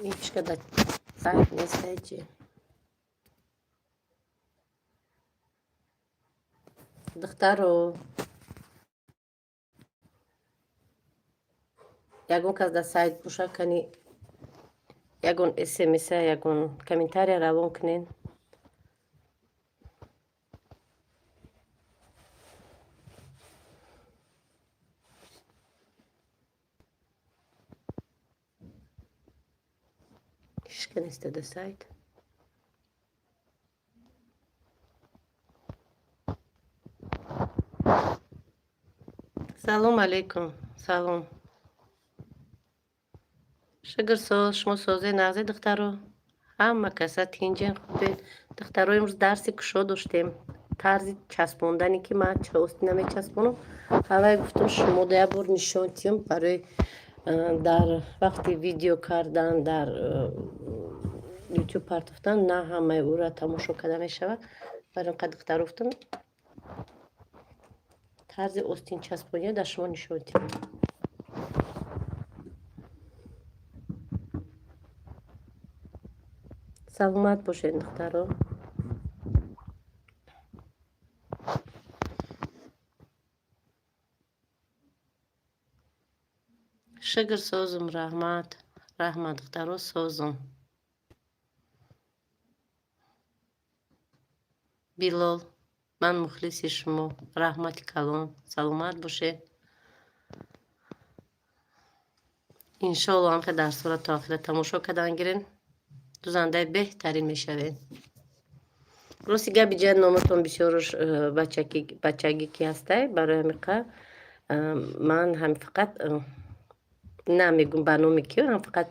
Ҳечка дар сайт нестай чи? Духтаро, ягон кас дар сайт боша, кани ягон смса, ягон комментария равон кунед. Ҳечка неста дар сайт. Салом алейкум, салом. Шукр, соз. Шумо созе, нағзе, духтаро? Ҳама каса тинҷен, хубен? Духтаро, имрӯз дарси кушо доштем, тарзи часпондане, ки ман остина мечаспонам. Ҳавай гуфтам, шумо да як бор нишон тиём, барои дар вақти видео кардан, дар ютуб партофтан на ҳамаи ӯра тамошо карда мешавад. Барои ин қадр, духтаро, гуфтам, тарзи остинчаспониро дар шумо нишон диҳам. Саломат бошед, духтаро. Шукр, созум, раҳмат, раҳмат, духтаро, созум. Билол, ман мухлиси шумо, раҳмати калон, саломат бошед. Иншоалло, ҳамхе дарсҳоро то охира тамошо кардан гирен, дузандаи беҳтарин мешавед. Рости гап, иҷа номатон бисёруш бачагӣ ки ҳастай, барои ҳамиқа ман ҳам фақат намегум ба номи ки, ҳам фақат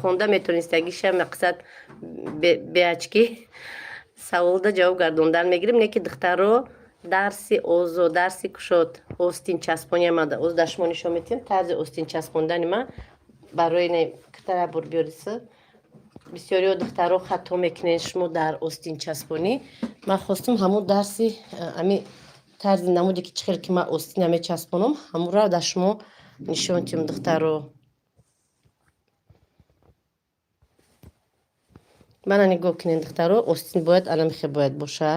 хонда метонистагиша, мақсад беачки саволда ҷавоб гардондан мегирем. Не ки, духтаро, дарси озод, дарси кушод, остин часпони омада, оз дар шумо нишон медиҳем тарзи остин часпондани ман. Барои не китара бур биёриса. Бисёриҳо, духтаро, хато мекунед шумо дар остинчаспонӣ. Ман хостум ҳамун дарси, ами тарзи намуде ки чӣ хел ки ман остина мечаспонам, ҳамонро дар шумо нишон диҳам, духтаро. Мана, нигоҳ кунед, духтаро, остин бояд анамихел бояд боша,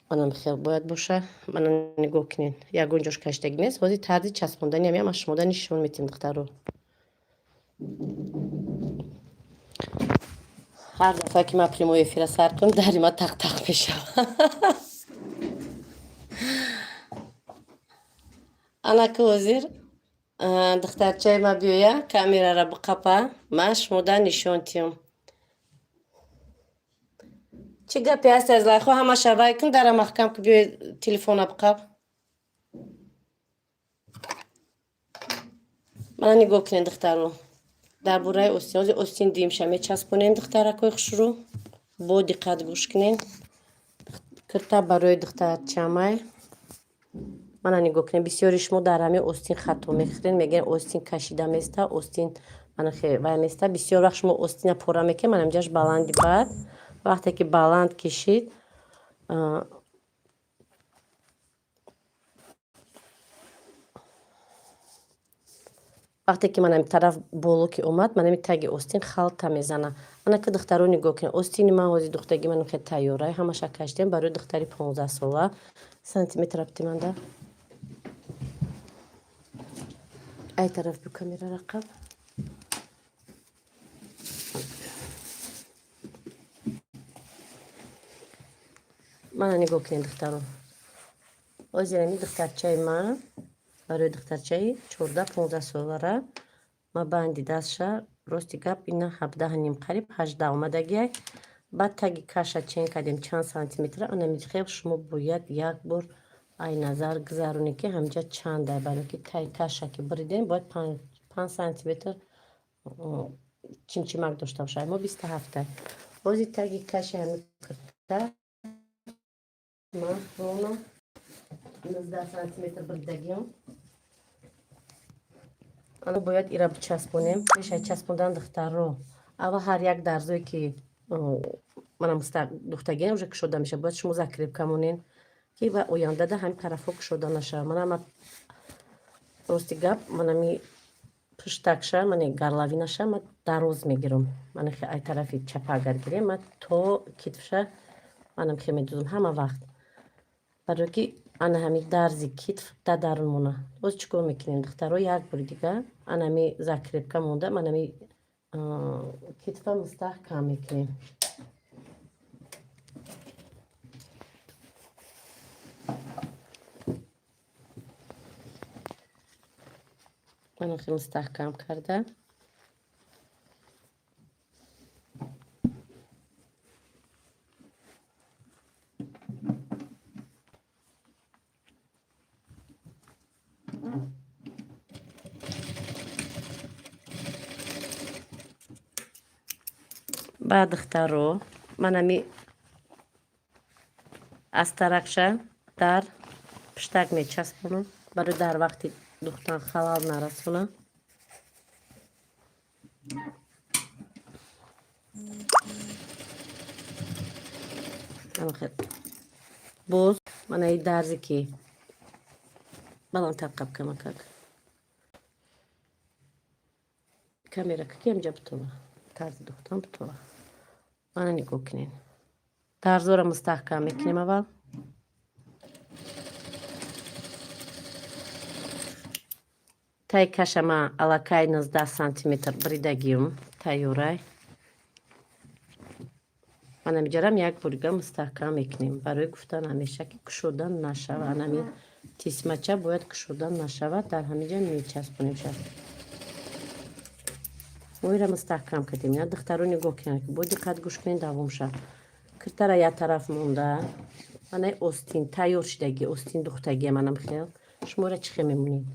анамихел бояд боша. Мана, нигоҳ кунед, ягон ҷош каштагӣ нест. Ҳозир тарзи часпондани ҳамиам аз шумода нишон медиҳем, духтаро. Ҳар дафъа ки ман прямой эфира сар кунам, дари ма тақ-тақ мешавад. Анаки ҳозир духтарчаи ма биёя, камерара биқапа, ман шумода нишон диҳам. Чӣ гапе ҳаст, аз лайхо ҳамаша вай кун, дара маҳкам ки, биёй, телефона биқап. Мана, нигоҳ кунед, духтаро, дар бораи остин. Ҳозир остин дуюмша мечаспонем, духтаракои хушрӯ, бо диққат гӯш кунед. Кирта барои духтарчамай. Мана, нигоҳ кунед, бисёри шумо дар ҳамин остин хато мехӯред, мегӯянд, остин кашида места, остин вай места. Бисёр вақт шумо остина пора мекунед, мана инҷаш баланди, баъд вақте ки баланд кишид, вақте ки манами тараф боло ки омад, манами таги остин халта мезана. Ана ки, духтаро, нигоҳ кунед, остини ман ҳозир духтаги ман хел тайёрай, ҳамаша кашидем барои духтари 15-сола. Сантиметр аптиманда, ай тараф бу камера рақаб. Мана, нигоҳ кунед, духтаро, ҳозир ами духтарчаи ман, барои духтарчаи 14-15 солара ма банди дастша, рости гап, ина 17.5, қариб 18 омадагиай. Баъд таги каша чен кардем, чанд сантиметра. Анамихел шумо бояд як бор ай назар гузаронед, ки ҳамҷа чандай, барои ки таи каша ки буридем, бояд 5 сантиметр чимчимак дошта бошад. Мо 27-та. Ҳозир таги каши ҳами кирта ман ровно 19 сантиметр буридагиам. Ана, бояд ира бичаспонем. Пешай часпондан, духтарро, аввал ҳар як дарзое ки мана духтагиам уже кушода мешавад, бояд шумо закрепка монен, ки ва ояндада ҳамин тарафҳо кушода нашавад. Мана, ма Рости гап, манами пуштакша, мане горловинаша ма дароз мегирам. Мана ай тарафи чапа агар гирем, ма то китфша манам хе медузам ҳама вақт, барое ки ана ҳами дарзи китф да дарун мона. Боз чӣ кор мекунем, духтаро? Як бори дига ана ҳами закрепка монда, манами китфа мустаҳкам мекунем. Мана хеле мустаҳкам карда. Баъд, духтаро, манами астаракша дар пуштак мечаспонам, барои дар вақти духтан халал нарасонам. Боз манаи дарзе ки баландтар қаб камакак камера ки амҷа бутова, тарзи духтан бутова. Мана, нигоҳ кунед, дарзора мустаҳкам мекунем аввал. Тай кашама аллакай 19 сантиметр бридагиюм, тайёрай. Мана миҷарам як борига мустаҳкам мекунем, барои гуфтан ҳамеша ки кушода нашава. Анами тисмача бояд кушода нашавад, дар ҳамиҷа мечаспонем ша. Моира мустаҳкам кардем. Я, духтаро, нигоҳ кунед, бо диққат гӯш кунед, давом шав. Киртара як тараф монда, манаи остин тайёр шидаги, остин духтагия. Манам хел шуморо чӣ хел мемонед?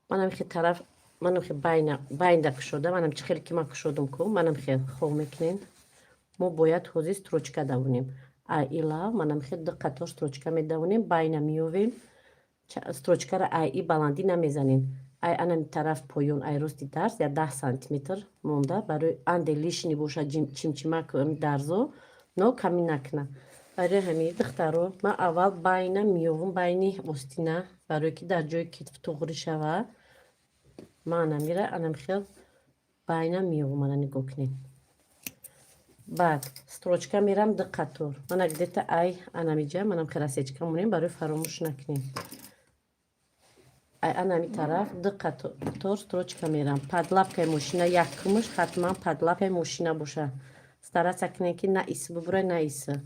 Манам хел тараф, манам хел байнда кушода, манам чӣ хеле ки ман кушодум ку, манам хел хов мекунем. Мо бояд ҳозир строчка давонем. А илав манам хел ду қатор строчка медавонем, байна меёвем. Строчкаро ай и баландӣ намезанем, ай анами тараф поён, ай рости дарз я 10 сантиметр монда, барои анде лишний бошад, чимчимак дарзо но камӣ накуна. Барои ҳамин, духтаро, ман аввал байна меёвам, байни остина, барое ки дар ҷои китф туғрӣ шавад. Ман анамира анам хел байна меёвам. Ана, нигоҳ кунед. Баъд строчка мерам ду қатор. Мана, где-то ай анамиҷа манам хел рассечка монем, барои фаромӯш накунем. Ай анами тараф ду қатор строчка мерам. Под лапкаи мошина, якумш ҳатман под лапкаи мошина боша. Стараться кунем, ки на иси бубурай, на иси.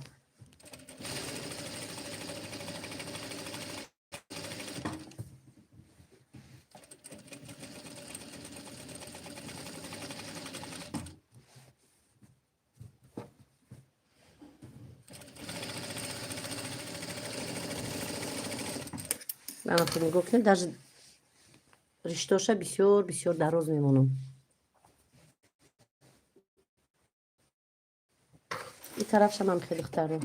Нигоҳ кунед, даже риштоша бисёр бисёр дароз мемонам. И тарафшамам хеле, духтаро,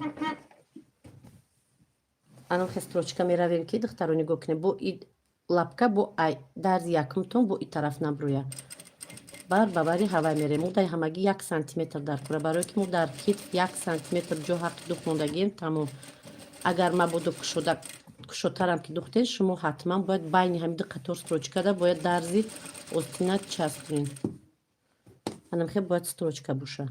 анам хе строчка меравем, ки, духтаро, нигоҳ кунед, бо и лапка, бо ай дарзи якумтон, бо и тараф набрӯя. Бар ба бари ҳавай мерем. Мо дай ҳамагӣ 1 сантиметр дар кура, барое ки мо дар китф 1 сантиметр ҷо ҳаққи дух мондагием, тамом. Агар мабодо кушода кушодтарам ки духтен, шумо ҳатман бояд байни ҳамин ду қатор строчкада бояд дарзи остина часпонед. Анамхе бояд строчка боша.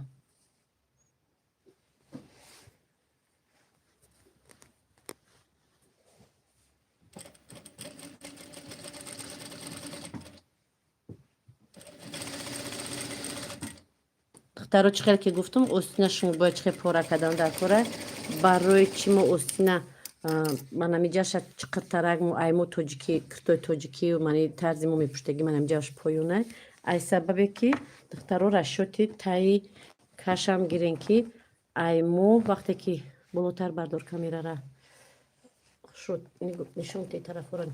Духтаро, чӣ хел ки гуфтум, остина шумо бояд чӣ хел пора кардан дар кора. Барои чӣ мо остина манамиҷаша чиқиртарак, мо ай мо тоҷикӣ, киртои тоҷикӣ, мани тарзи мо мепуштагӣ, манамиҷаш поёна, ай сабабе ки, духтаро, расчёти таи кашам гирен, ки ай мо вақте ки болотар бардор камерара шуд, нишон те тарафора.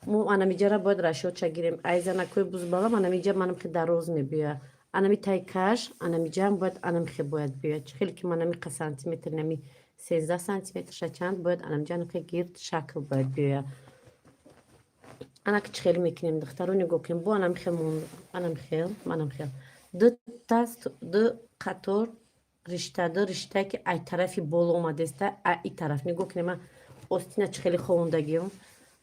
Мо анамиҷара бояд расчётша гирем. Ай занакҳои бузбала манамиҷа манамхе дароз мебиёя. Анами таи каш анамиҷаам бояд анамхе бояд биёяд. Чӣ хеле ки манами қа сантиметр, нами 13 сантиметрша чанд бояд, анамиҷа анамхе гирд шакл бояд биёяд. Анаки чӣ хеле мекунем, духтаро, нигоҳ кунем. Бо анамхел, анамхел, манамхел ду қатор ришта, ду риштае ки ай тарафи боло омадеста, ай и тараф. Нигоҳ кунем, ман остина чӣ хеле ховондагиам.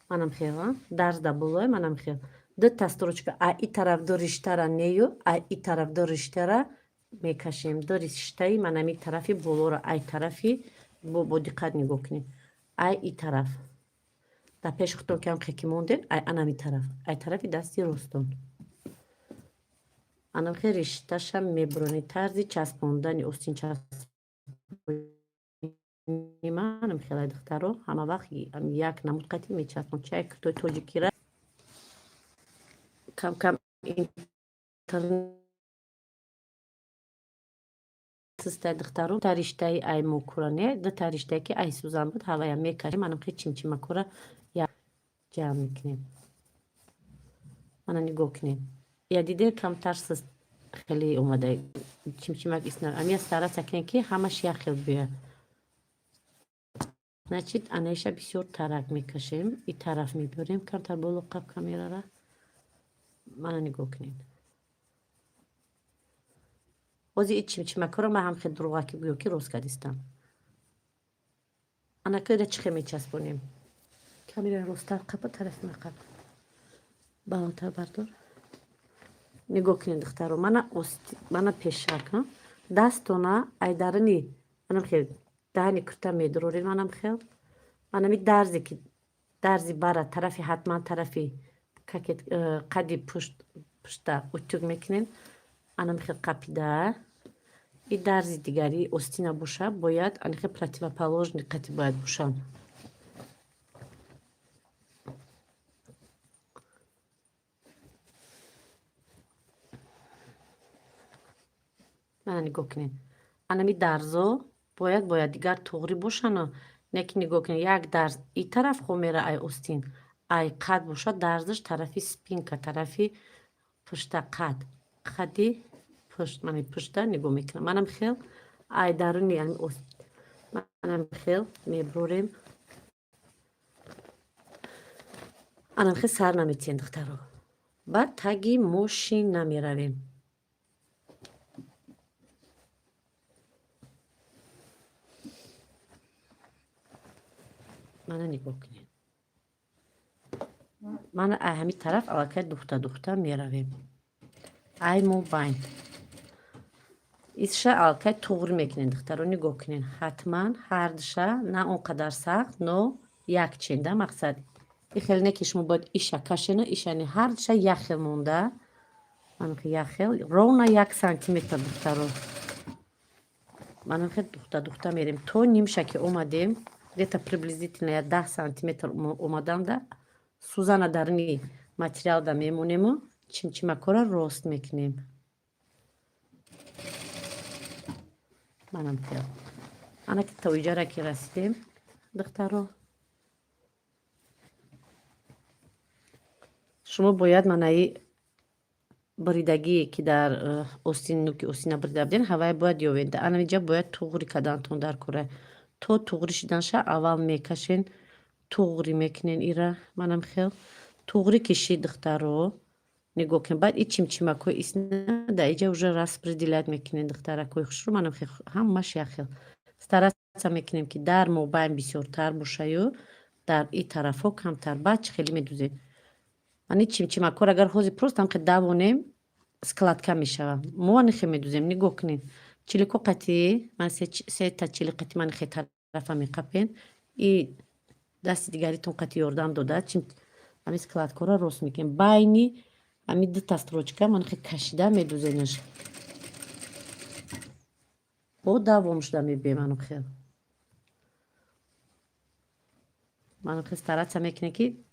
Манам хел дарз да болое, манам хел дута строчка, а и тараф ду риштара нею, а и тараф ду риштара мекашем. Ду риштаи манами тарафи болоро, ай тарафи бо диққат нигоҳ кунед, ай и тараф дар пеши худтон кам хеки мондем, ай анами тараф, ай тарафи дасти ростон анамхе ришташа мебуронед. Тарзи часпондани остин часпониманам хелай, духтаро, ҳама вақт як намуд қати мечаспон. Чай куртои тоҷикира камкам интернет систай, духтаро. Та риштаи ай мокура не, дута риштае ки ай сӯзан буд, ҳавая мекашем, анамхе чимчимакура ҷамъ мекунем. Мана, нигоҳ кунем, я диде, камтар сист хеле омада чимчимак исна. Амия стараться кунем, ки ҳамаш як хел биёяд. Значит, анаиша бисёр тарак мекашем, и тараф мебиёрем камтар боло. Қаб камерара, мана, нигоҳ кунед. Ҳозир и чимчимакҳоро ман ҳам хел дурӯғаки гӯё ки рост кардистам. Анакоира чӣ хел мечаспонем? Камера росттар қапа, тарафи мақаб баландтар бардор. Нигоҳ кунед, духтаро, мана пешак дастона айдарини манам хел даҳани курта медурорем. Манам хел манами дарзе ки дарзи бара тарафи, ҳатман тарафи қади пушта утюг мекунем. Анам хел қапида, и дарзи дигари остина боша, бояд анихе противоположный қати бояд бошанд. Мана, нигоҳ кунед, анами дарзо бояд дигар туғрӣ бошану не ки нигоҳ кунед, як дарз и тараф хо мера, ай остин, ай қад бошад, дарзаш тарафи спинка, тарафи пушта, қад, қади пушт, мани пушта нигоҳ мекунам. Манам хел ай даруни манам хел мебурем. Анам хел сар наметиҳем, духтаро. Баъд таги мошин намеравем. Мана, нигоҳ кунед, мана ай ҳамин тараф аллакай духта духта меравем. Ай мобайн исша аллакай туғрӣ мекунед, духтаро. Нигоҳ кунед, ҳатман ҳардуша на он қадар сахт, но як ченда. Мақсад и хеле не ки шумо бояд иша кашена, иша не, ҳардуша як хел монда, як хел, ровно 1 сантиметр, духтаро. Манам хел духта духта мерем то нимша ки омадем, где-то приблизительно я 10 сантиметр омадамда, сӯзана дарни материалда мемонему, чимчимакҳоро рост мекунем. Манам хел ана ки то иҷара ки расидем, духтаро, шумо бояд манаи буридагие ки дар остин, нуки остина бурида будем, ҳавай бояд ёвед. Анамиҷа бояд туғри кардантон дар кора. То туғри шиданша аввал мекашен, туғри мекунен ира. Манам хел туғри кишид, духтаро, нигоҳ кунед. Баъд и чимчимакҳои исна дар иҷа уже распределять мекунен, духтаракҳои хушрӯ. Манам хел ҳамаш як хел стараться мекунем, ки дар мобайн бисёртар бошаю, дар и тарафҳо камтар. Баъд чӣ хеле медузем ани чимчимакҳоро? Агар ҳозир просто ҳамхел давонем, складка мешавад. Мо анихе медузем, нигоҳ кунед, чилико қатӣ ман сета чили қатӣ ман хе тарафа меқапен, и дасти дигаритон қатӣ ёрдам дода, ҳамин складкаро рост мекунем. Байни ҳамин дута строчка ман хе кашида медузенаш, бо давом шуда мебием. Манам хел стараться мекунем, ки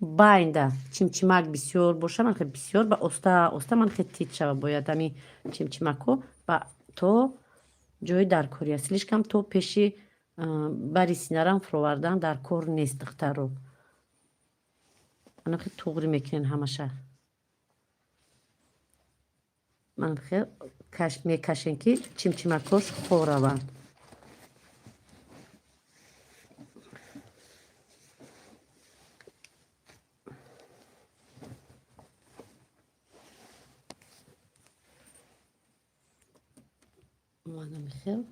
байнда чимчимак бисёр боша, ман хел бисёр ба оста оста ман хел тит шава. Бояд ҳамин чимчимакҳо ба то ҷои даркорӣ аст. Слишком то пеши бари синарам фуровардан дар кор нест, духтаро. Манам хел туғрӣ мекунем ҳамаша. Манам хел мекашем, ки чимчимакҳош хор раванд. Манам хел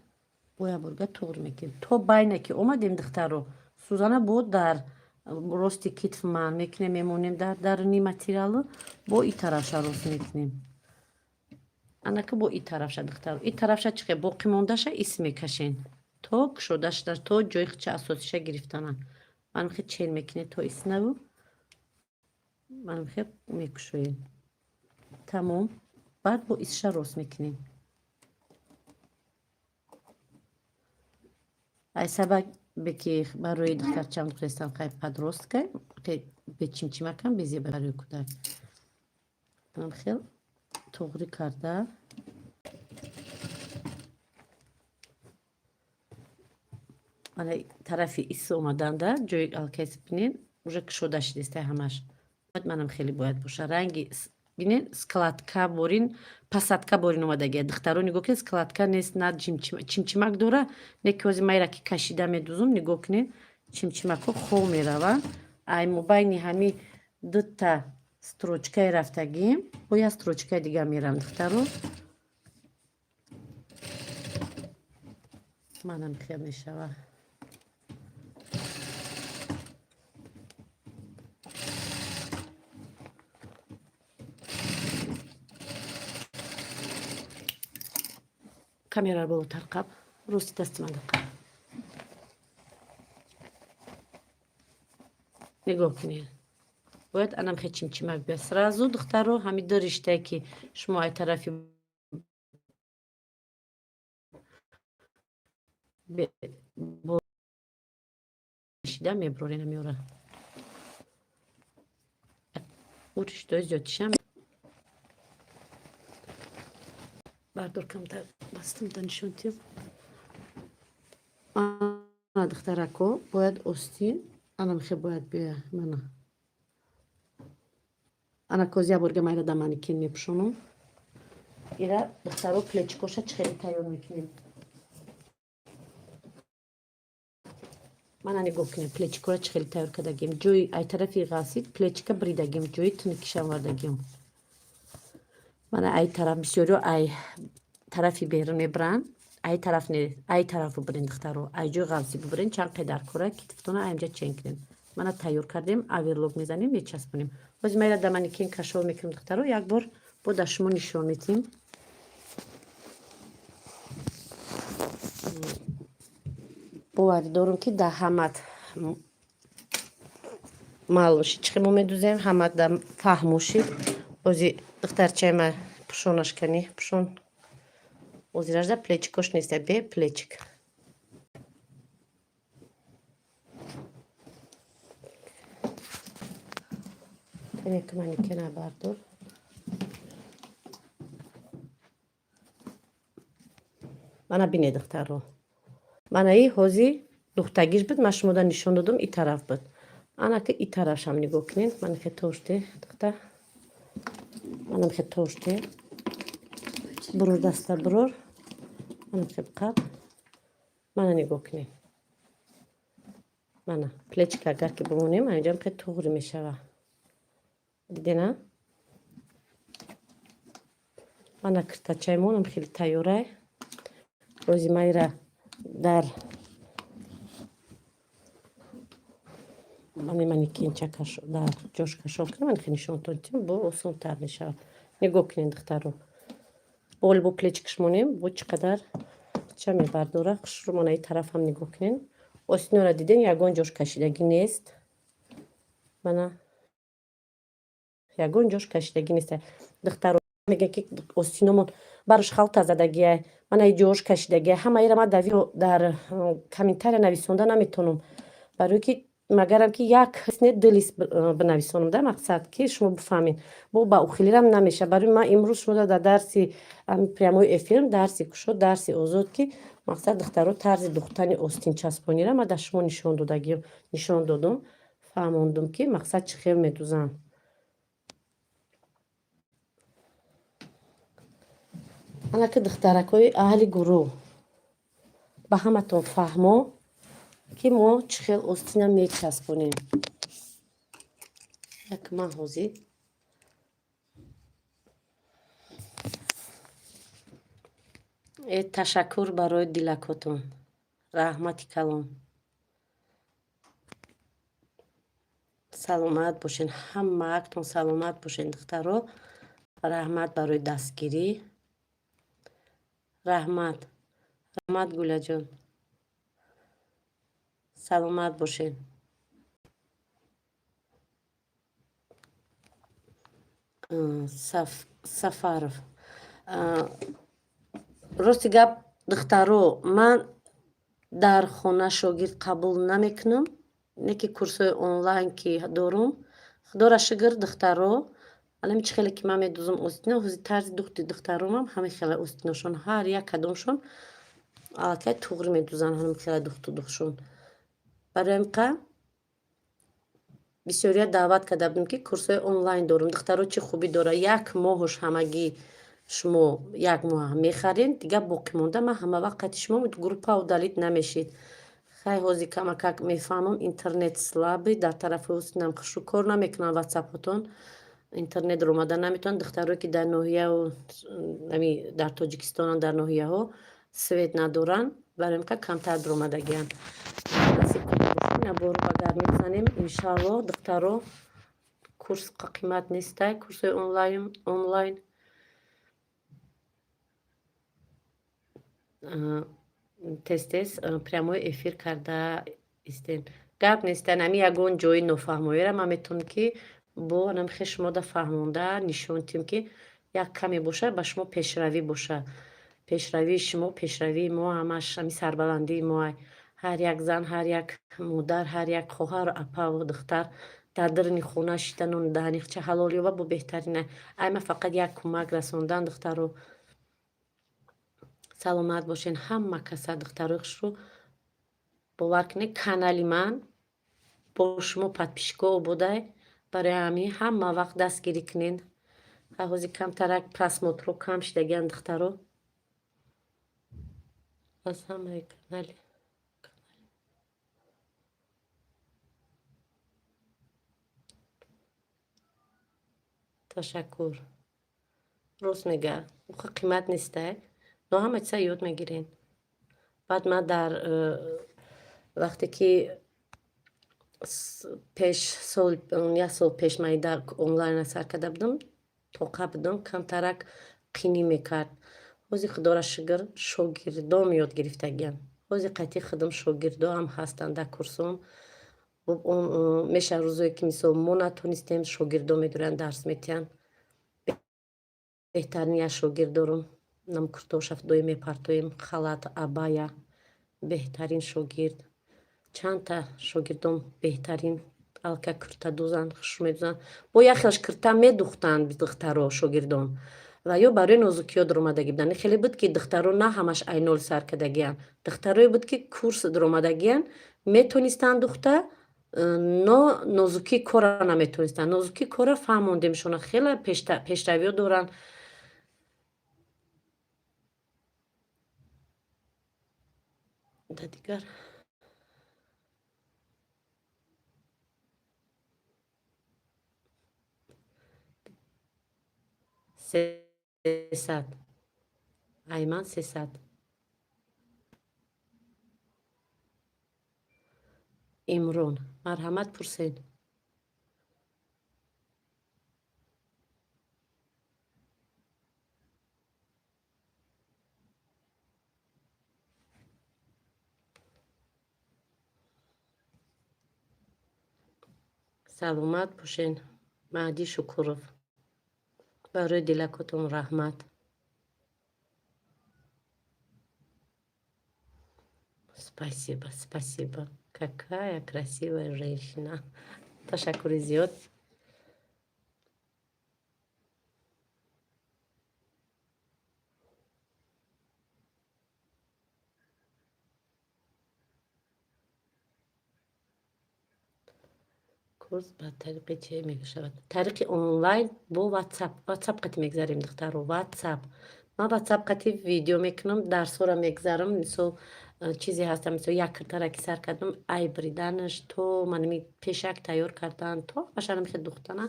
боя бурга туғри мекунем то байне ки омадем, духтаро. Сӯзана бо дар Рости китф ман мекунем, мемонем дар даруни материалу, бо и тарафша рост мекунем. Анака, бо и тарафша, духтаро, и тарафша чихе боқӣ мондаша ис мекашен, то кушода шуда, то ҷои хича асосиша гирифтана. Манхе чен мекунед то иснаву, манхе мекушоем, тамом. Баъд бо исша рост мекунем. Ай сабабе ки барои духтарчам духтестам, хай, подростка, бечимчимакам безеба барои кӯдак. Хел туғрӣ карда, ана тарафи ис омаданда, ҷои алкайс бинен, уже кушода шудеста ҳамаш. Манам хеле бояд боша ранги, бинен, складка борин, посадка борин омадагия. Духтаро, нигоҳ кунед, складка нест, на чимчимак дора, не ки ҳози майра ки кашида медузум, нигоҳ кунед, чимчимакҳо хов мераванд. Ай мобайни ҳами дута строчкаи рафтагим, бо як строчкаи дига мерам, духтаро. Манам хел мешава. Камераро болотар қаб, рости дасти ман қаб. Нигоҳ кунед, бояд анам хе чимчимак биёд сразу, духтаро. Ҳами ду риштае ки шумо ай тарафи шида меброрен, меора ӯ риштаи зиёдтишам бардор, камтар бастам та нишон тиём. Ана, духтарако, бояд остин анамхе бояд бия. Мана, ана кози я борга майра да манекен мепӯшонам ира. Духтаро, плечикоша чӣ хеле тайёр мекунем? Мана, нигоҳ кунем, плечикора чӣ хеле тайёр кардагим. Ҷои ай тарафи ғасид плечика бридагим, ҷои тунукишам вардагим. Мана, ай тараф бисёриё ай тарафи берун мебаранд, ай тараф не, ай тарафу бирен, духтаро, ай ҷои ғавсӣ бибирен. Чанд қедар кора китфтона аймҷа чен кунем. Мана, тайёр кардем, оверлок мезанем, мечаспонем. Ҳозир майра да манекен кашол мекунем, духтаро, як бор бо дар шумо нишон метиҳем. Боварӣ дорум, ки дар ҳамат маълум шид, чӣ хел мо медузем, ҳамат да фаҳмо шид. Ози духтарчаи ма пӯшонаш кани, пӯшон. Озиражда плечикош неста, бе плечик. Канеки манекена бардор. Мана, бине, духтаро, мана и ҳози духтагиш буд, ман шумода нишон додум, и тараф буд. Ана ки и тарафшам нигоҳ кунед. Мана хе тоште, духтар, манам хе тоште. Бурур, даста бурур, манам хе қаб. Мана, нигоҳ кунед, мана плечика агар ки бимонем, анҷам хе туғри мешава. Дидена? Мана, киртачаи хеле тайёрай. Рози майра дар мани манекенча дар ҷош кашол кунам, ман нишонтон тим, бо осонтар мешавад. Нигоҳ кунед, духтаро, бол бо плечикаш монем, бо чӣ қадар ча мебардора хушрӯ. Мана, и тарафам нигоҳ кунед, остинора диден, ягон ҷош кашидагӣ нест. Мана, ягон ҷош кашидагӣ нест. Духтаро мегӯянд, ки остиномон барош халта задагиай, мана и ҷош кашидагиай. Ҳамаира ман дар комментария нависонда наметавонам, барое ки магарам ки як не ду лист бинависонам да, мақсад ки шумо бифаҳмед, бо ба ухилирам намеша. Барои ман имрӯз шумо дар дарси прямой эфир, дарси кушод, дарси озод, ки мақсад, духтаро, тарзи духтани остинчаспонира ман дар шумо нишон додагим, нишон додум, фаҳмондум, ки мақсад чӣ хел медузанд. Анаки, духтаракҳои аҳли гурӯҳ, ба ҳаматон фаҳмо, ки мо чӣ хел остина мечаспонем. Як ман ҳозир ташаккур барои дилакотон, раҳмати калон. Саломат бошен, ҳамаактон саломат бошен, духтаро. Раҳмат барои дастгирӣ. Раҳмат, раҳмат, Гулаҷон, саломат бошен. Сафаров, рости гап, духтаро, ман дар хона шогирд қабул намекунам, не ки курсҳои онлайн ки дорум. Худоро шукр, духтаро, алами чӣ хеле ки ман медузам остино, ҳози тарзи духти духтаромам ҳамин хела остиношон, ҳар як кадомшон аллакай туғри медузанд, ҳамин хела духту духтшон. Барои ҳамин бисёрият даъват карда будем, ки курсҳои онлайн дорум. Духтаро, чӣ хубӣ дорад? Як моҳуш ҳамагӣ шумо як моҳ мехаред, дигар боқӣ монда ман ҳама вақт қати шумо, группа удалить намешид. Хай, ҳозир камакак мефаҳмам, интернет слабый дар тарафи ҳусинам, хушрӯ кор намекунам, ватсапотон интернет омада наметавонанд. Духтарое ки дар ноҳияу ами дар Тоҷикистонанд, дар ноҳияҳо свет надоранд, барои ҳамин камтар дуромадагианд. Насиб набору агар мезанем, иншааллоҳ. Духтаро, курс қимат нестай, курсҳои онлайн. Тез тез прямой эфир карда истем, гап нестан. Ами ягон ҷои нофаҳмоиро ман метавонам, ки бо намхе шумода фаҳмонда нишон тиҳем, ки як каме бошад, ба шумо пешравӣ бошад. Пешравии шумо пешравии мо, ҳамаш ами сарбаландии мо. Ҳар як зан, ҳар як модар, ҳар як хоҳару апаву духтар дар даруни хона шидану даҳанихча ҳалол ёба, бо беҳтарина. Ай ман фақат як кӯмак расондан. Духтаро, саломат бошен, ҳама каса. Духтарои хушрӯ, бовар кунед, канали ман бо шумо, подписчикҳо, ободай. Барои ҳамин ҳама вақт дастгирӣ кунед. Ҳозир камтарак просмотрҳо кам шидагианд, духтаро. Аз ҳамаи канали ташаккур. Рост мега, уха қимат нестай, но ҳама чиза ёд мегирен. Баъд ман дар вақте ки пеш сол, як сол пеш ман дар онлайна сар карда будам, тоқа будам, камтарак қинӣ мекард. Ҳозир, худоро шукр, шогирдом ёд гирифтагиам. Ҳозир қайти худам шогирдоам ҳастанд дар курсом. Мешавад рӯзое ки, мисол, мо натонистем, шогирдо медоранд, дарс метиҳанд. Беҳтарин як шогирд дорум, нам куртоша доим мепартоем, халат, абая, беҳтарин шогирд. Чандта шогирдом беҳтарин алка курта дузанд, хушрӯ медузанд. Бо як хелаш курта медухтанд духтаро, шогирдон, ва ё барои нозукиҳо дуромадагӣ буданд. Хеле буд, ки духтаро на ҳамаш айнол сар кардагианд. Духтарое буд, ки курс дуромадагианд, метонистанд духта, но нозукии кора наметонистанд. Нозукии кора фаҳмондемшона, хеле пешравиҳо доранд. Да, дигар 300, айман 300. Имрон, марҳамат, пурсед. Саломат бошен. Маҳдӣ Шукуров, барои дилакотон раҳмат. Спасибо, спасибо, какая красивая женщина. Ташаккури зиёд. Курс ба тариқи чӣ мешавад? Тариқи онлайн, бо ватсап. Ватсап қати мегзарем, духтаро, ватсап. Ман ватсап қати видео мекунам, дарсҳоро мегзарам. Мисол, чизе ҳаста, мисол, як киртара ки сар кардам, ай бриданаш то манами пешак тайёр кардан, то ҳамашанам хел духтана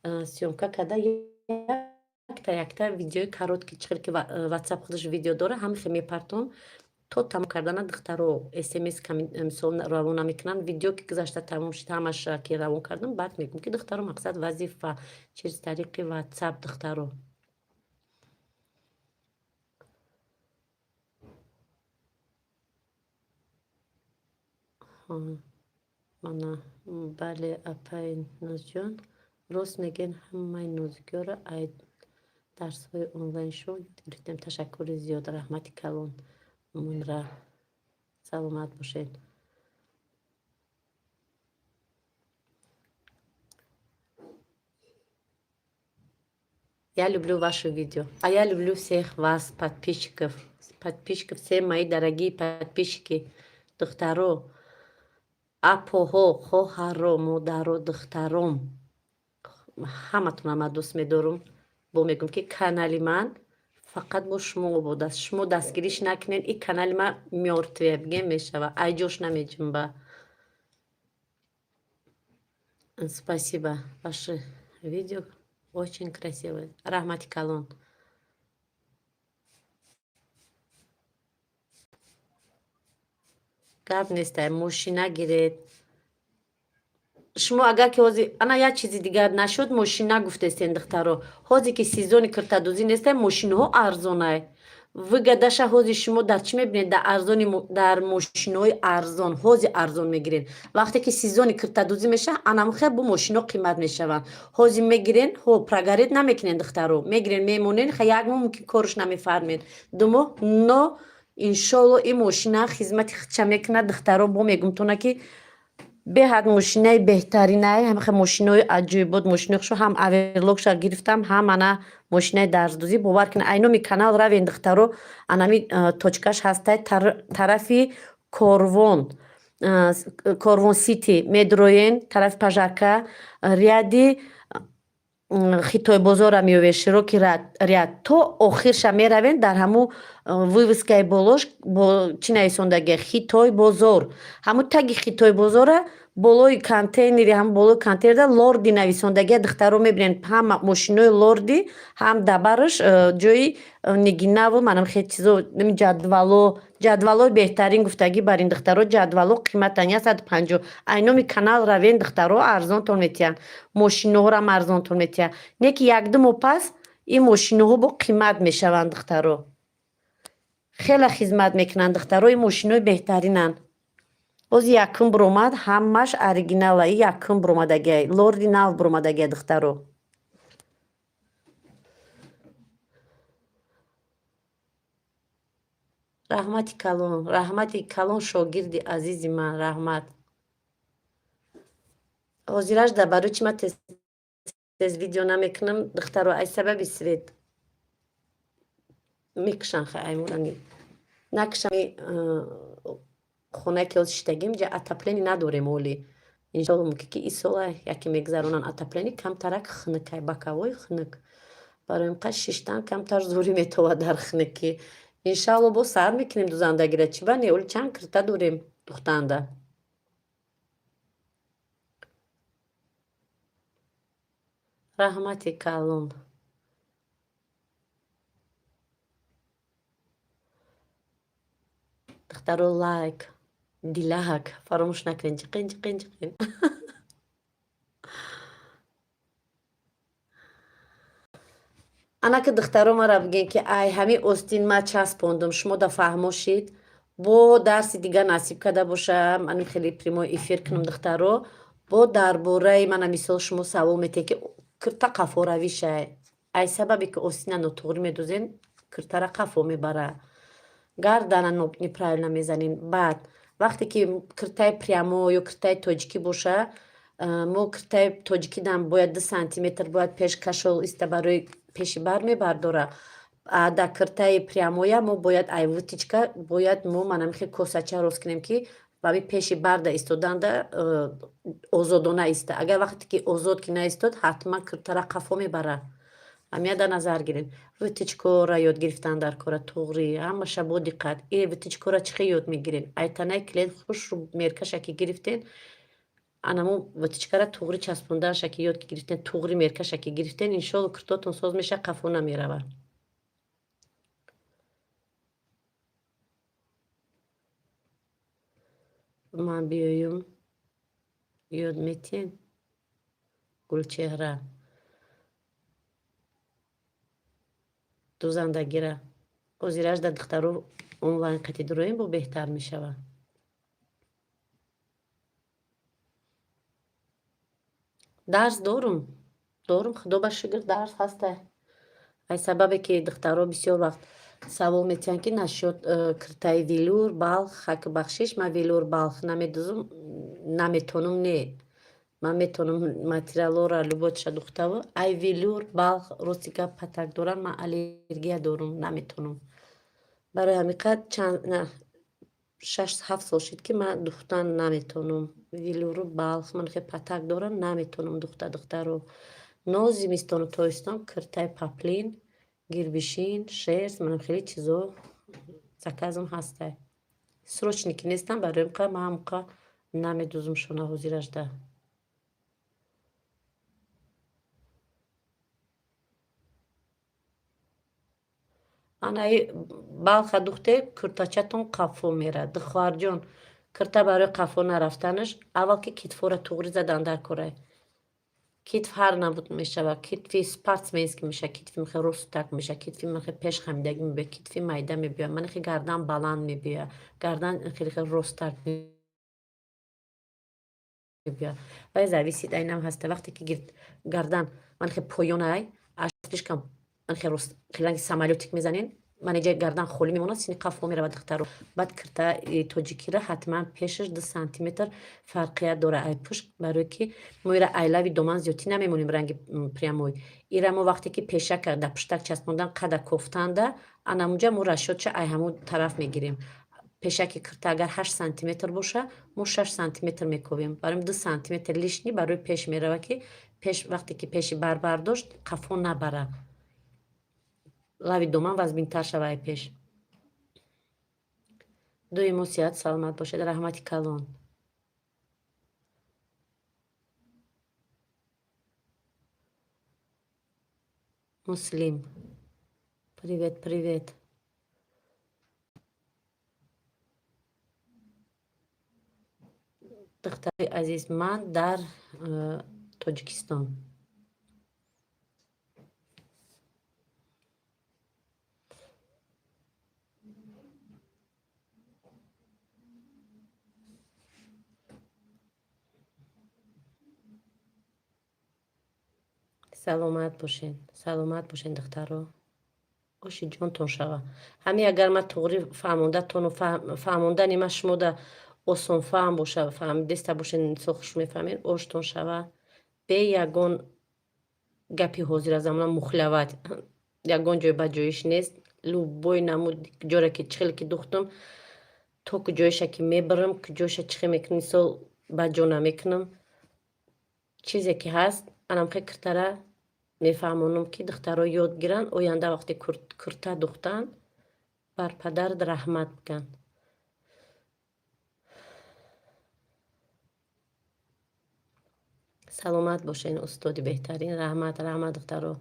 съёмка карда, якта якта видеои короткий, чӣ хел ки ватсап худаш видео дора, ҳама хел мепартом. То тамом кардана, духтаро, смс, мисол, равон намекунанд. Видео ки гузашта, тамом шуд, ҳамаша ки равон кардам, баъд мегӯм, ки, духтаро, мақсад, вазифа через тариқи Ватсап, духтаро. Мана, бале, апаи Нозҷон, рост мегӯен. Ҳамаи нозикиёро ай дарсҳои онлайн шоу ёд гирифтем. Ташаккури зиёд, раҳмати калон, Мунра, саломат бошед. Я люблю ваше видео, а я люблю всех вас, подписчиков, подписчиков, все мои дорогие подписчики. Духтаро, апоҳо, хоҳаро, модаро, духтаром, ҳаматонро ман дӯст медорам. Бо мегӯм, ки канали ман фақат бо шумо обод аст. Шумо дастгириш накунед, и канали ман мёртвый бигем мешава, айҷош намеҷунба. Спасибо, ваше видео очень красивое. Раҳмати калон. Гап нестай, мошина гиред шумо. Агар ки ҳозир ана як чизи дигар нашуд, мошина гуфтестен, духтаро, ҳозир ки сезони киртадӯзӣ нестай, мошинаҳо арзонай. Выгода ша ҳозир шумо дар чӣ мебинед? Дар арзони, дар мошинаҳои арзон. Ҳозир арзон мегирен. Вақте ки сезони киртадӯзӣ мешавад, анамухел бо мошинаҳо қимат мешаванд. Ҳозир мегирен, ҳо, прогорит намекунен, духтаро, мегирен, мемонен. Ха, як моҳ мумкин корш намефармед, 2 моҳ, но иншолло ин мошина хизмати худша мекунад. Духтаро, бо мегумтона, ки беҳад мошинаи беҳтаринай, ҳамаха мошинои аҷоибот, мошинои хушу ҳам оверлокша гирифтам, ҳам ана мошинаи дарздӯзӣ. Бовар кунед, айноми канал равен, духтаро, анами точка ш ҳастай, тарафи Корвон, Корвон Сити медроен, тарафи Пажака, ряди Хитойбозора меёвед, широкий ряд то охирша меравен, дар ҳамун вывеска и болош бо чӣ нависондагия? Хитой бозор. Ҳамун таги Хитой бозора, болои контейнери, ҳам болои контейнерда Лорди нависондагия, духтаро, мебинед. Ҳама мошинои Лорди, ҳам дабараш ҷои нигинаву манам хел чизо, ҷадвало, ҷадвалои беҳтарин гуфтагӣ бар ин, духтаро, ҷадвало қиматан 150. Айноми канал равен, духтаро, арзонтон метиҳанд, мошиноҳорам арзонтон метиҳанд. Не ки якду моҳ пас ин мошиноҳо бо қимат мешаванд. Духтаро, хеле хизмат мекунанд, духтаро, ин мошинои беҳтаринанд. Боз якум буромад, ҳамаш оригинала. И якум буромадагия, Лорди нав буромадагия, духтаро. Раҳмати калон, раҳмати калон, шогирди азизи ман, раҳмат. Ҳозираш да барои чи ман тез тез видео намекунам, духтаро? Ай сабаби свет мекушан. Ха, аймурани накушам. Хонае ки ҳозир шиштагим, ҷа отопление надорем. Оли иншолло мумкин ки исола яке мегузаронанд отопление. Камтарак хунукай, боковой хунук, барои ин шиштан камтар зӯрӣ метовад дар хунукӣ. Иншалло, боз сар мекунем дузандагира, чӣ ба не? Оли чанд кирта дорем духтанда. Раҳмати калон. Духтаро, лайк, дилак фаромӯш накунед. Ҷиқин, ҷиқин, ҷиқин. Анаки, духтаро, мара бигӯен, ки ай ҳамин остин ма часпондум, шумо да фаҳмо шид. Бо дарси дигар насиб карда бошам, аним хеле прямой эфир кунам, духтаро, бо дар бораи мана мисол шумо савол метиҳед, ки кирта қафоравишай. Ай сабабе ки остина нотуғрӣ медӯзен, киртара қафо мебара, гардана неправильно мезанем. Баъд вақте ки киртаи прямо ё киртаи тоҷикӣ боша, мо киртаи тоҷикидан бояд 2 сантиметр бояд пеш кашол иста, барои пеши бар мебардора. Дар киртаи прямоя мо бояд ай вытачка бояд мо манамихе косача рост кунем, ки барои пеши барда истоданда озодона иста. Агар вақте ки озод ки наистод, ҳатман киртара қафо мебара. Ҳамия дар назар гиред. Вытачка ра ёд гирифтан дар кора туғрӣ, ҳамаша бо диққат. И вытачка ра чӣ хел ёд мегиред? Айтанаи клиент хушрӯ меркаша ки гирифтен, анаму вытачка ра туғрӣ часпонданаша ки ёд гирифтен, туғрӣ меркаша ки гирифтен, иншолло, киртотон соз мешавад, қафо намеравад. Ман биёюм, ёд метиҳем, Гулчеҳра, дузандагира. Ҳозираш дар духтаро онлайн қатӣ дуроем, бо беҳтар мешавад. Дарс дорум, дорум, худо ба шукр, дарс ҳаста. Ай сабабе ки духтаро бисёр вақт савол метиҳанд, ки насчёт киртаи велюр, балх, хаки бахшиш, ман велюр, балх намедузум, наметонум, не. Ман метонам материалҳоро любойша духтаву. Ай велюр, балх, рости гап, патак дорам, ман аллергия дорум, наметонам. Барои ҳамин қад чанд 6-7 сол шуд, ки ман духтан наметонам. Велюру балх, ман хеле патак дорам, наметонам духта, духтаро. Но зимистону тобистон киртаи поплин, гирбишин, шерсть, манам хеле чизо заказам ҳастай. Срочный ки нестам, барои ҳамин қад ман ҳамон намедузум шона ҳозиражда. Анаи балха духте, куртачатон қафо мерад. Хоҳарҷон, кирта барои қафо нарафтанаш аввал ки китфора туғри задан дар корай. Китф ҳар набуд мешавад. Китфи спортсменский мешавад, китфи мехе ростак мешавад, китфи мехе пеш хамидагӣ мебиёяд, китфи майда мебиёяд, манихе гардан баланд мебиёяд, гардан хеле росттар мебиёяд. Вай зависит айнам ҳаста. Вақте ки гардан манихе поёнай, слишком манихе рост, хеле самолётик мезанен, ман иҷа гардан холӣ мемонад, сини қафо меравад, духтаро. Баъд киртаи тоҷикира ҳатман пешаш 2 сантиметр фарқият дора ай пушт, барое ки мо ира айлави доман зиёдтӣ намемонем, ранги прямой. Ира мо вақте ки пешака дар пуштак часпондан, қада кофтанда, анамунҷа мо расчётша ай ҳамун тараф мегирем. Пешаки кирта агар 8 сантиметр боша, мо 6 сантиметр мековем. Барои 2 сантиметр лишний барои пеш мерава, ки пеш вақте ки пеши бар бардошт, қафо набара, лави доман вазбинтар шава ай пеш. Доимо сиҳат саломат бошед, раҳмати калон. Муслим, привет, привет. Духтари азиз, ман дар Тоҷикистон. Саломат бошед, саломат бошед, духтаро. Оши ҷонтон шава. Ҳамин агар ман туғри фаҳмондатону фаҳмондани ман шумода осонфаҳм боша, фаҳмидеста бошед, мисол хуш мефаҳмед, оштон шава. Бе ягон гапи ҳозира замона мухлават, ягон ҷой ба ҷоиш нест. Любой намуд ҷоре ки чихеле ки духтум, то куҷоиша ки мебарам, куҷоиша чихе мекунам, мисол ба ҷо намекунам. Чизе ки ҳаст, анамхе киртара мефаҳмонам, ки духтаро ёд гиранд, оянда вақте курта духтанд, бар падарат раҳмат бигӯянд. Саломат бошед, устоди беҳтарин, раҳмат, раҳмат, духтаро.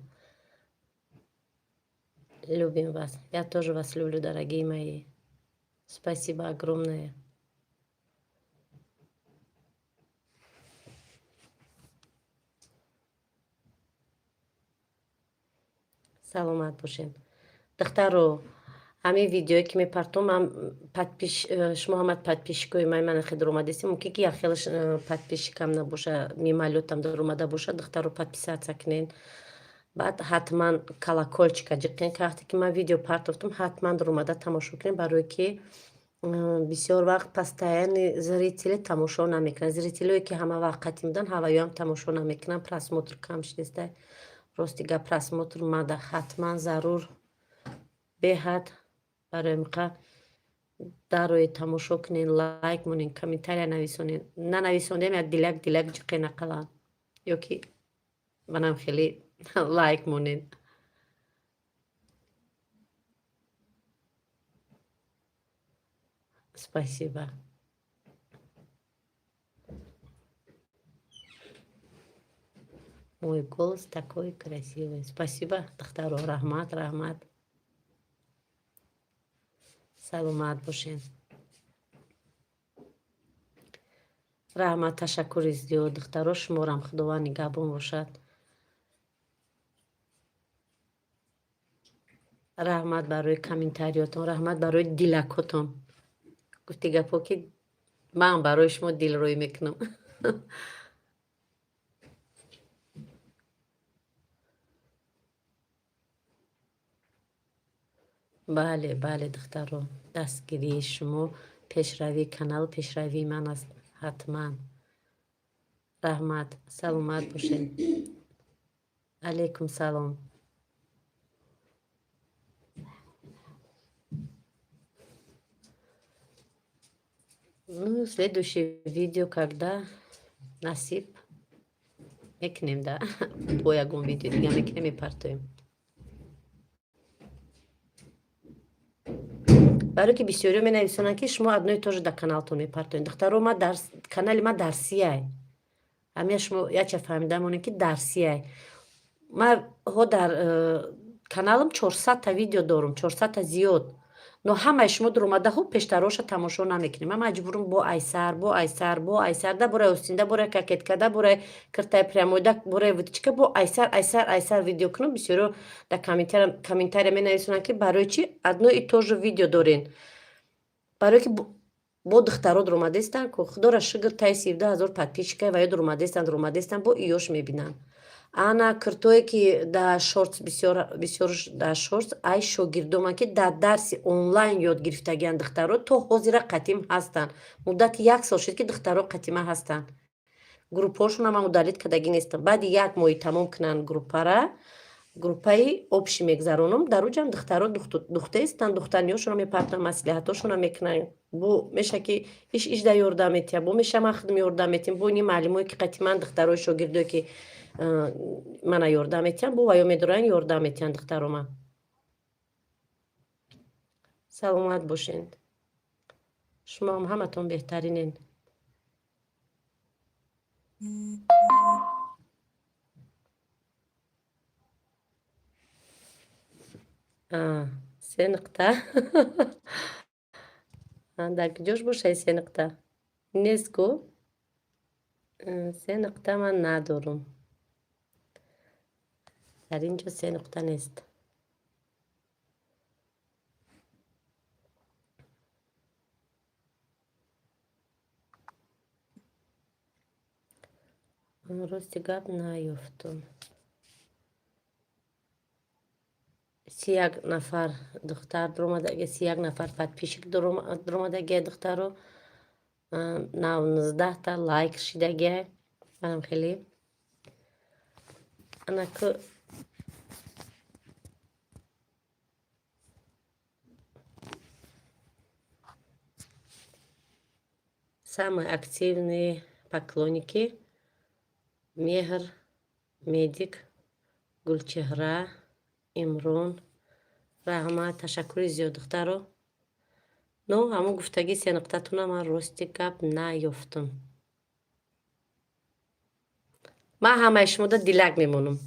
Любим вас. Я тоже вас люблю, дорогие мои. Спасибо огромное. Саломат бошед, духтаро. Ҳамин видеое ки мепартом, ман шумо ҳама подписчикои ман мана хел даромадестем, мумкин ки якхелаш подписчикам набоша, мимолётам даромада боша. Духтаро, подписаться кунед, баъд ҳатман колокольчика ҷиқен, ки вақте ки ман видео партофтам, ҳатман даромада тамошо кунед, барое ки бисёр вақт постоянный зрители тамошо намекунанд. Зрителое ки ҳама вақт қатӣ буданд, ҳаваёам тамошо намекунанд, просмотр кам шудеста. Рости гап, просмотр мада ҳатман зарур, беҳад. Барои миқа дарои тамошо кунед, лайк монед, комментария нависонед. Нанависондем, як диляк диляк ҷиқе нақалан ё ки манам хеле лайк монед. Спасибо. Мой голос такой красивый. Спасибо, духтаро, раҳмат, раҳмат. Саломат бошед. Раҳмат, ташаккури зиёд, духтаро, шуморам Худованд нигаҳбон бошад. Раҳмат барои комментариётон, раҳмат барои дилакотон. Гуфти гапҳо ки ман барои шумо дилрӯӣ мекунам. Бале, бале, духтаро, дастгирии шумо пешравии каналу пешравии ман аст ҳатман. Раҳмат, саломат бошед. Алейкум салом. Ну, следующее видео, когда насиб мекунем, да, бо ягон видео дига мекунем, мепартоем. Барое ки бисёриҳо менависонанд, ки шумо одно и то же дар каналтон мепартоед. Духтаро, ма канали ма дарсияй. Ҳамия шумо яча фаҳмида монед, ки дарсияй. Ма ҳо дар каналам 400-та видео дорум, 400-та зиёд. Но ҳамаи шумо дуромада хуб пештароша тамошо намекунем. Ман маҷбурам бо айсар, бо айсар, бо айсар, да бораи остин, да бораи кокетка, да бораи киртаи прямой, да бораи вытачка, бо айсар, айсар, айсар видео кунам. Бисёриҳо дар комментария менависонанд, ки барои чӣ одно и то же видео дорен. Барое ки бо духтаро дуромадаистанд ку, худоро шукр, таи 17 000 подписчика ва ё дуромадаистанд, дуромадаистанд, бо иёш мебинанд. Ана киртое ки дар шортс бисёр, бисёр дар шортс ай шогирдоманд, ки дар дарси онлайн ёд гирифтагианд, духтаро то ҳозира қатим ҳастанд. Муддати як сол шуд, ки духтаро қатима ҳастанд. Группаҳошонам ман удалить кардагӣ нестам. Баъди як моҳи тамом кунанд группара, группаи общий мегзаронам. Дар уҷам духтаро духтаистанд, духтаниёшонро мепартоянд, маслиҳатҳошонро мекунанд. Бо меша ки иш ишда ёрдам метиҳад, бо меша ман худам ёрдам метиҳам, бо ини маълимое ки қатиман, духтарои шогирдое ки мана ёрдам метиҳанд, бо ваё медоранд, ёрдам метиҳанд духтарома. Саломат бошед. Шумоам ҳаматон беҳтаринен. Се нуқта. Дар куҷош бошад се нуқта? Нест ку? Се нуқта ман надорум. Дар ин ҷо се нуқта нест. Рости гап, наёфтум. 31 нафар духтар дуромадаги, 31 нафар подписчик дуромадагия, духтаро, 19-та лайк шидагия. Манам хеле анаку. Самые активные поклонники: Меҳр, Медик, Гулчеҳра, Имрон. Раҳмат, ташаккури зиёд, духтаро. Но ҳамон гуфтагӣ се нуқтатона ман рости гап наёфтум. Ман ҳамаи шумода дилак мемонам.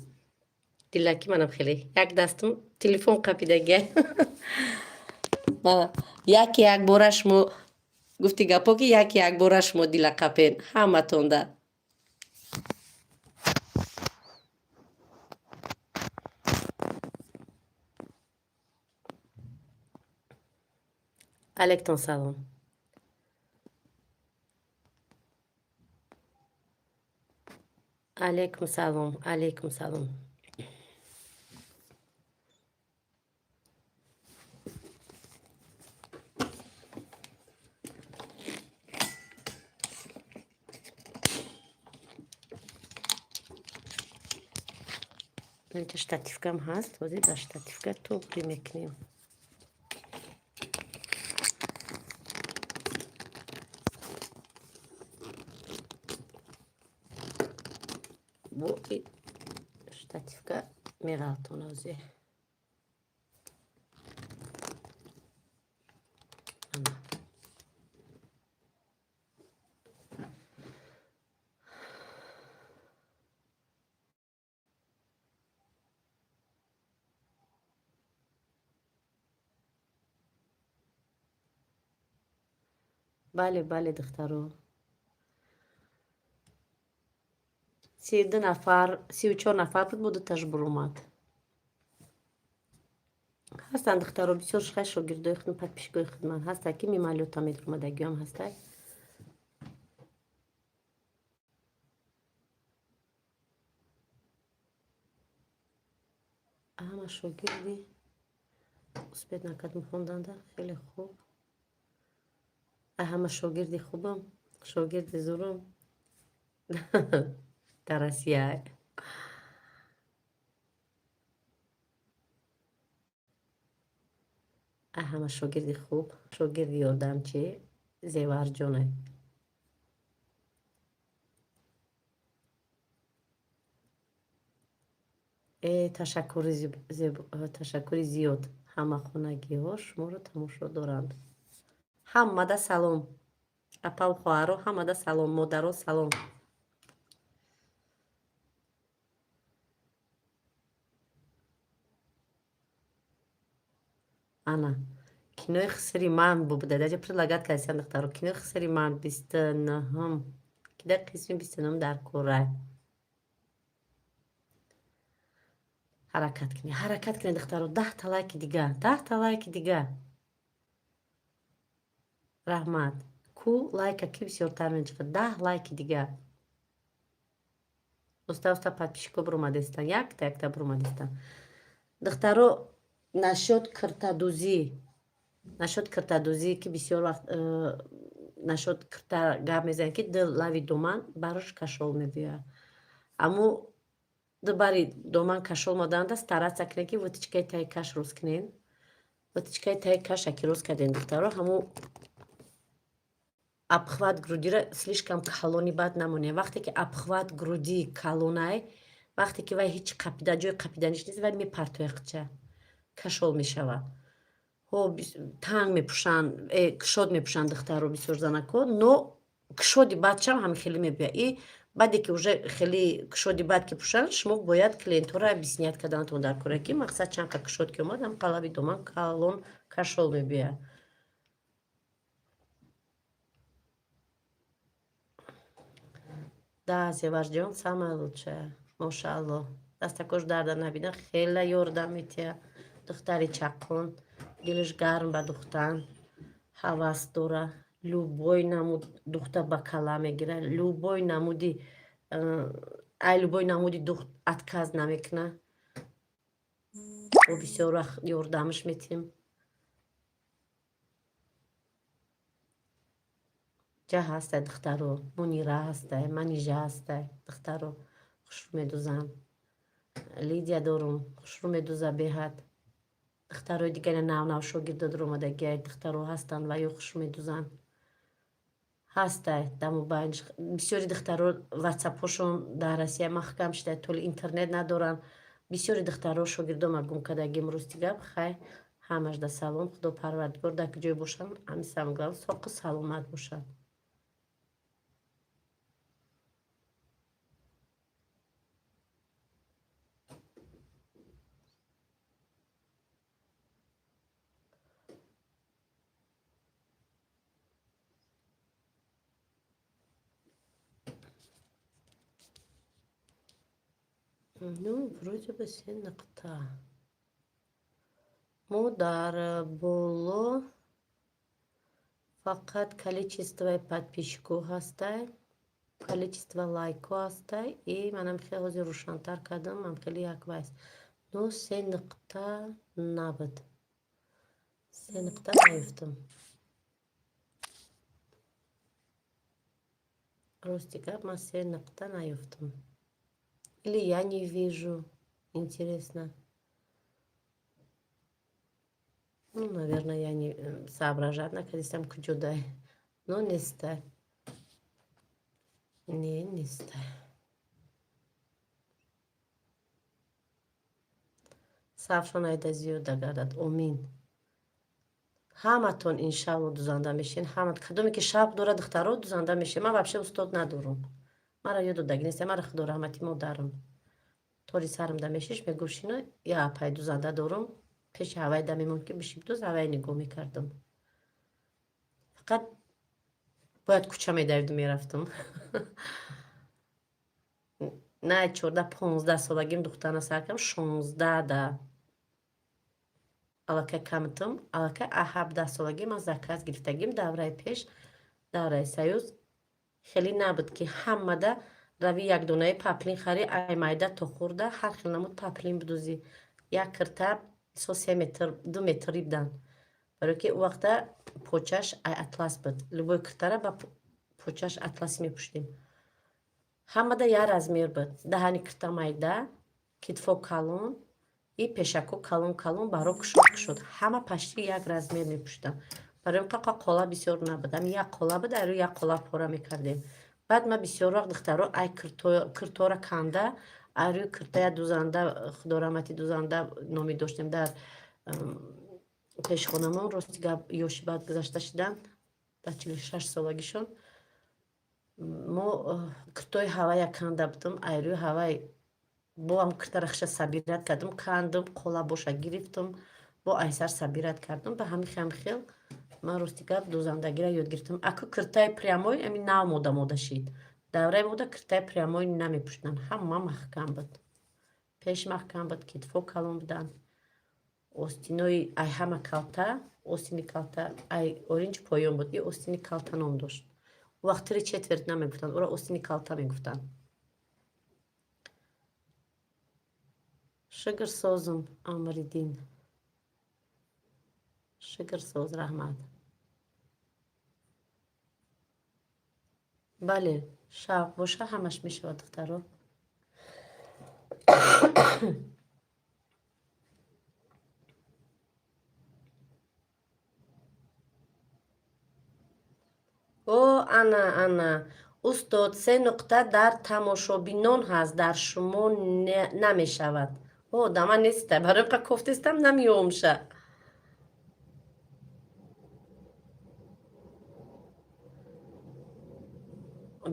Дилаки манам хеле. Як дастам телефон қапидагия. Яке як бора шумо гуфти гапҳо, ки яке як бора шумо дила қапен ҳаматонда. Алейкум салом. Алейкум салом, алейкум салом. Инҷа штативкам ҳаст, ҳозир ба штативка туғри мекунем. Бо штативка меғалтон ҳозир. Ана. Бале, бале, духтаро. 32 нафар, 34 нафар буд, бо дуташ буромад. Ҳастанд, духтаро, бисёр шихай шогирдои худ, подписчикои худман ҳастанд, ки мималёта медуромадагиам ҳастай. Ҳама шогирди успеть накардем хонданда. Хеле хуб. Ҳама шогирди хубам, шогирди зурам дар Россия. Ҳама шогирди хуб, шогирди ёрдамчи Зеварҷоне. Ташаккури зиёд. Ҳама хонагиҳо шуморо тамошо доранд. Ҳамада салом, апаву хоҳаро, ҳамада салом, модаро салом. Ана кинои хисри ман буда, даҷа предлагать кардисам, духтаро. Кинои хисри ман 29-ум кида, қисми 29-ум дар кора. Ҳаракат кунед, ҳаракат кунед, духтаро. 10-та лайки дига, 10-та лайки дига. Раҳмат. Ку лайка ки бисёртар мечиқад? 10 лайки дига. Уста уста подписчико буромадестан, якта якта буромадестан, духтаро. Насчёт киртадӯзӣ, насчёт киртадӯзӣ, ки бисёр вақт насчёт кирта гап мезанем, ки ду лави доман барош кашол мебиёяд. Аммо ду бари доман кашол моданда, стараться кунед, ки вытачкаи таи каш рост кунед. Вытачкаи таи каша ки рост кардем, духтаро, ҳамун обхват грудира слишком калони бад намонед. Вақте ки обхват груди калонай, вақте ки вай ҳеҷ қапида, ҷои қапиданиш нест, вай мепартояд, кашол мешавад. Ҳо, танг мепӯшанд, кушод мепӯшанд, духтаро, бисёр занако, но кушоди бадшам ҳами хеле мебиёяд. И баъде ки уже хеле кушоди бад ки пӯшанд, шумо бояд клиентҳоро объяснять карданатон дар кора, ки мақсад чанд қа кушод ки омад, ҳам қалаби доман калон кашол мебиёяд. Да, Зеварҷон самая лучшая, мошааллоҳ. Дастакош дарда набидан, хеле ёрдам метиҳад. Духтари чаққон, дилаш гарм ба духтан, ҳавас дора, любой намуд духта ба кала мегирад, любой намуди, ай любой намуди духт отказ намекунад. Бо бисёр вақт ёрдамаш метиҳем. Ҷа ҳастай, духтаро, Мунира ҳастай, Манижа ҳастай, духтаро хушрӯ медузанд. Лидия дорум, хушрӯ медуза беҳад. Духтарои дигаре нав нав шогирдо дуромадагиай, духтаро ҳастанд ва ё хушрӯ медузанд. Ҳастай дамубайн бисёри духтаро, ватсапҳошон дар Россия маҳкам шуда, толи интернет надоранд. Бисёри духтаро шогирдома гум кардагим, рости гап. Хай, ҳамашда салом, Худо Парвардигор дар куҷое бошанд, ҳами самглав соқу саломат бошанд. Ну, вроде бы се нуқта. Мо дар боло фақат количествои подписчиков ҳастай, количество лайкҳо ҳастай, и манам хеле ҳозир рӯшантар кардам, ман хеле як вайс. Но се нуқта набуд. Се нуқта наёфтам. Рости гап, ман се нуқта наёфтам. Или я не вижу. Интересно. Ну, наверное, я не соображать накадистам куҷодай. Но нестай. Не, нестай. Сафшон айда зиёда гардад. Омин. Ҳаматон иншалло дузанда мешин. Ҳама кадоме ки шавқ дорад, духтаро, дузанда мешин. Ман вообще устод надорум. Мара ёд додаги нест, мара Худо раҳмати модарам. Тори сарам да мешиш, мегуфт: шино, я апай дузанда дорум. Пеши ҳавай да мемон, ки биши бидуз, ҳавай нигоҳ мекардам. Фақат бояд кӯча медавиду мерафтам. На 14, 15 солагим духтана сар кардам, 16 да аллакай камтум, аллакай 17 солагӣ ман заказ гирифтагим. Давраи пеш, давраи Союз, хеле набуд, ки ҳамада рави якдонаи паплин хари, ай майда то хурда ҳар хел намуд паплин бидӯзӣ. Як кирта мисол 3 метр, 2 метри будан, барое ки ӯ вақта почаш ай атлас буд. Любой киртара ба почаш атласи мепӯшидем. Ҳамада як размер буд: даҳани кирта майда, китфо калон и пешако калон калон, баро кушод кушод. Ҳама почти як размер мепӯшиданд. Барои қа қола бисёр набуд, ами як қола буд, айрӯ як қола пора мекардем. Баъд ман бисёр вақт, духтаро, ай киртора канда, айрӯи кирта як дузанда, худораҳмати дузанда номӣ доштем дар пешхонамон. Рости гап, ёши баъд гузашта шиданд дар 46 солагишон. Мо киртои ҳавая канда будам, айрӯи ҳавай бо ҳам киртара хиша собирать кардам, кандам, қола боша гирифтам, бо айсар собирать кардам. Ба ҳамин хел хел ман, рости гап, дузандагиро ёд гирифтам. Аку киртаи прямой ами нав мода мода шид. Давраи мода киртаи прямой намепӯшиданд, ҳама маҳкам буд, пеш маҳкам буд, китфо калон буданд, остинои ай ҳама калта, остини калта ай оринҷ поён буд, и остини калта ном дошт. Вақт три четверть намегуфтанд, ӯро остини калта мегуфтанд. Шукр, созум, Амриддин, шукр, соз, раҳмат. Бале, шавқ боша, ҳамаш мешавад, духтаро. О, ана, ана, устод, се нуқта дар тамошобинон ҳаст, дар шумо намешавад. О, да ман неста, барои қа кофтестам, намеомша.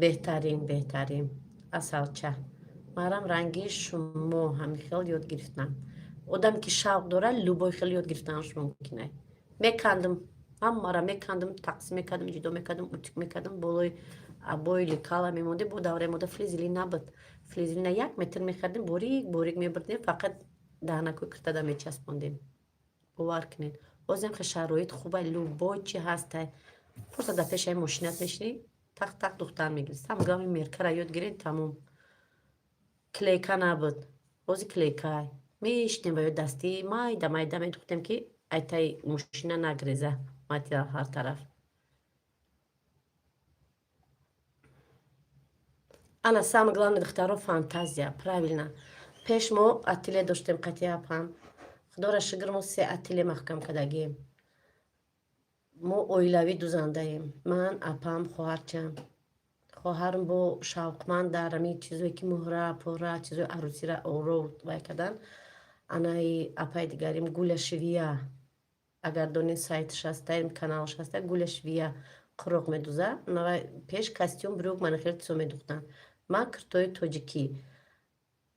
Беҳтарин, беҳтарин, асалча. Марам ранги шумо ҳамин хел ёд гирифтам. Одаме ки шавқ дорад, любой хел ёд гирифтанаш мумкин. Мекандам, ҳамаро мекандам, тақсим мекардам, ҷудо мекардам, утюг мекардам, болои обои лекала мемондем. Бо давраи мода флизелин набуд. Флизелина 1 метр мехардем, борик борик мебурдем, фақат даҳанакои киртада мечаспондем. Бовар кунед, ҳозирам хе шароит хуба, любой чи ҳастай, просто дар пешаи мошинат мешинӣ, тақ тақ духтар мегирӣ. Самое главное, меркара ёд гиред, тамом. Клейка набуд, ҳозир клейкай. Мешинем ба ёд дастӣ майда майда медухтем, ки айтаи мошина нагреза материал ҳар тараф. Ана, самое главное, духтаро, фантазия, правильно. Пеш мо ателе доштем қатъи апам, худоро шукр, мо се ателе маҳкам кардагем. Мо оилавӣ дузандаем: ман, апам, хоҳарчам. Хоҳарам бо шавқманд дар ҳамин чизое ки муҳра пора, чизои арӯсира оро вай кардан. Анаи апаи дигарим Гуля Швия, агар донед, сайтш ҳаста, каналш ҳаста, Гуля Швия, қуроқ медуза. Навай пеш костюм, брюк, мана хеле чизо медухтанд. Ман киртои тоҷикӣ.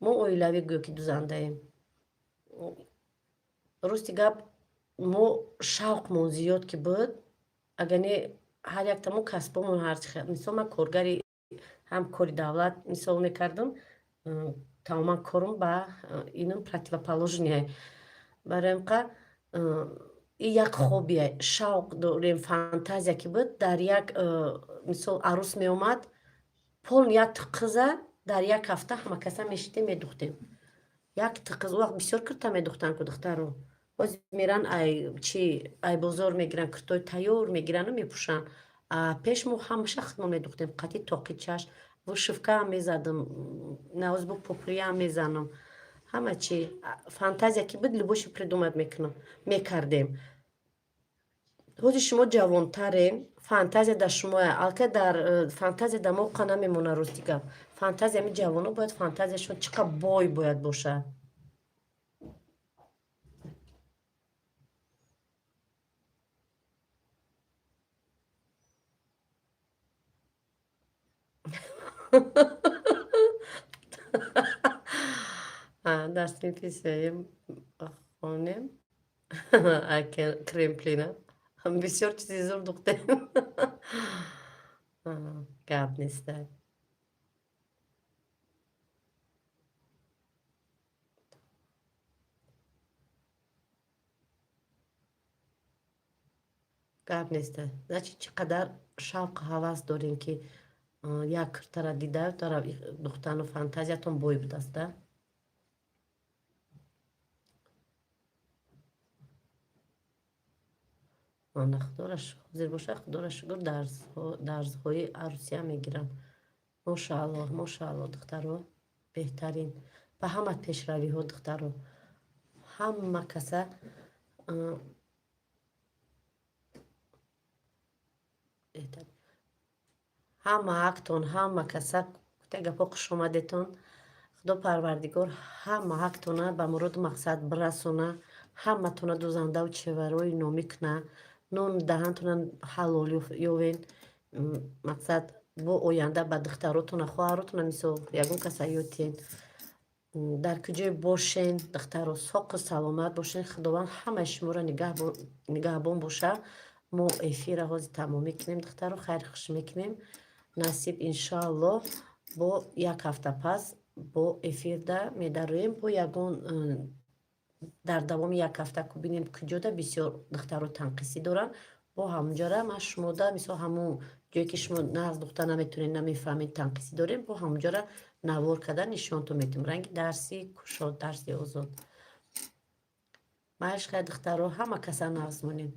Мо оилавӣ гӯё ки дузандаем. Рости гап, мо шавқмон зиёд ки буд, агар не, ҳар яктамо касбомон ҳарчи. Мисол, ман коргари ҳам кори давлат мисол мекардам, тамоман корум ба инам противоположный. Барои ҳамқа и як хоббие, шавқ дорем, фантазия ки буд, дар як мисол арӯс меомад, полный як тиққиза дар як ҳафта ҳама каса мешидем, медухтем. Як тиққиз. Вақт бисёр кирта медухтанд ку, духтаро. Ҳозир меран, ай чи, ай бозор мегиранд, киртои тайёр мегирану мепӯшанд. Пеш мо ҳамаша худмон медухтем, қатъи тоқи чашм, вышивкаам мезадам, навоз бо попуриам мезанам, ҳама чи. Фантазия ки буд, любой шо придумать мекунам, мекардем. Ҳозир шумо ҷавонтарен, фантазия дар шумоя, алка дар фантазия дар мо қа намемонад. Рости гап, фантазия ами ҷавоно бояд, фантазияшон чӣ қадр бой бояд бошад. Дар синфи сеюм хонем, кремплина бисёр чизи зур духтем, гап неста. Гап неста. Значит, чӣ қадар шавқу ҳавас дорем, ки як киртара дидаю тара духтану фантазиятон бой будааст, да? Ана, худоро ҳозир боша, худоро шукр, дарсҳои арӯсия мегирам. Мошааллоҳ, мошааллоҳ, духтаро, беҳтарин. Ба ҳама пешравиҳо, духтаро, ҳама каса беҳтарин. Ҳама ҳақтон, ҳама каса гуфта гапҳо, хушомадетон. Худо Парвардигор ҳама ҳақтона ба муроду мақсад бирасона, ҳаматона дузандаву чеварои номӣ куна, нону даҳантона ҳалол ёвен. Мақсад, бо оянда ба духтаротона, хоҳаротона мисол ягон каса ётен. Дар куҷое бошен, духтаро, соқу саломат бошен. Худованд ҳамаи шуморо нигаҳбон боша. Мо эфира ҳозир тамом мекунем, духтаро, хайр хуш мекунем. Насиб, иншоаллоҳ, бо як ҳафта пас бо эфирда медароем, бо ягон дар давоми як ҳафта ку бинем, куҷода бисёр духтаро танқисӣ доранд, бо ҳамонҷора ман шумода, мисол, ҳамон ҷое ки шумо нағз духта наметонед, намефаҳмед, танқисӣ дорем, бо ҳамонҷора навор карда нишонтон медиҳем, ранги дарси кушод, дарси озод. Маиш, хай, духтаро, ҳама каса нағз монем.